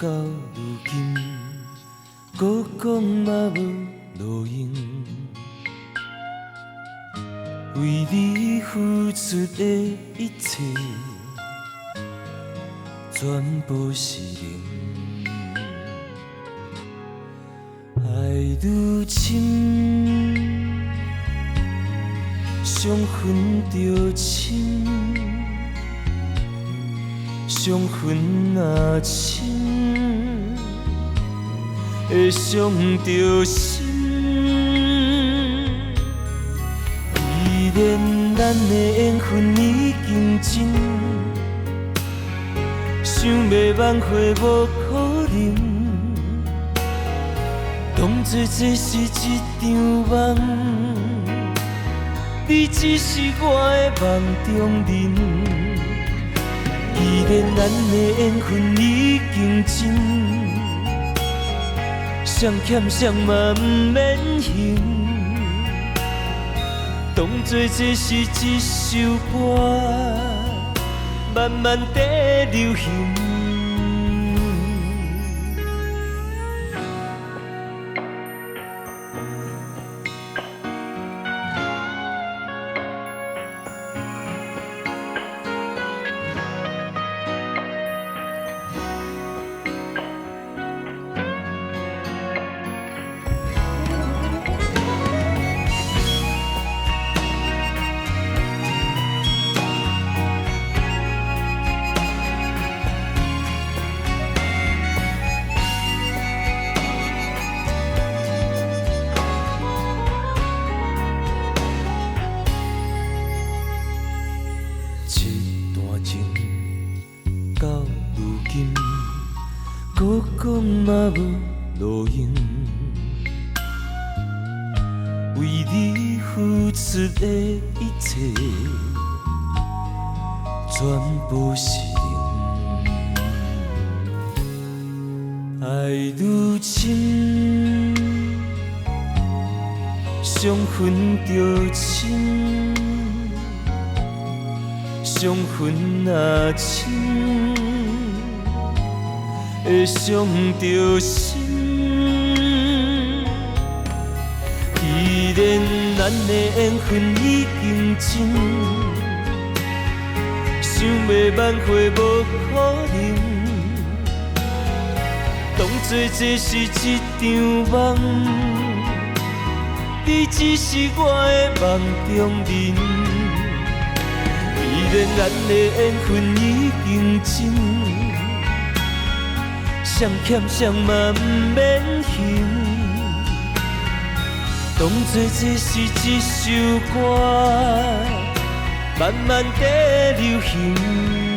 到如今，閣講嘛無路用。為你付出的一切，全部是零。愛愈深，傷痕就深，傷痕若深，會傷著心。既然咱的緣分已經盡，想欲挽回無可能，當作這是一場夢，你只是我的夢中人。既然咱的緣分已經盡，誰欠誰嘛毋免還，當作這是一首歌，慢慢地流行。這段情到如今，閣講嘛無路用。為你付出的一切，全部是零。愛愈深，傷痕就深。傷痕若深，會傷著心。既然咱的緣分已經盡，想欲挽回無可能，當作這是一場夢，你只是我的夢中人。既然咱的緣分已經盡，誰欠誰嘛毋免還，當作這是一首歌，慢慢地流行。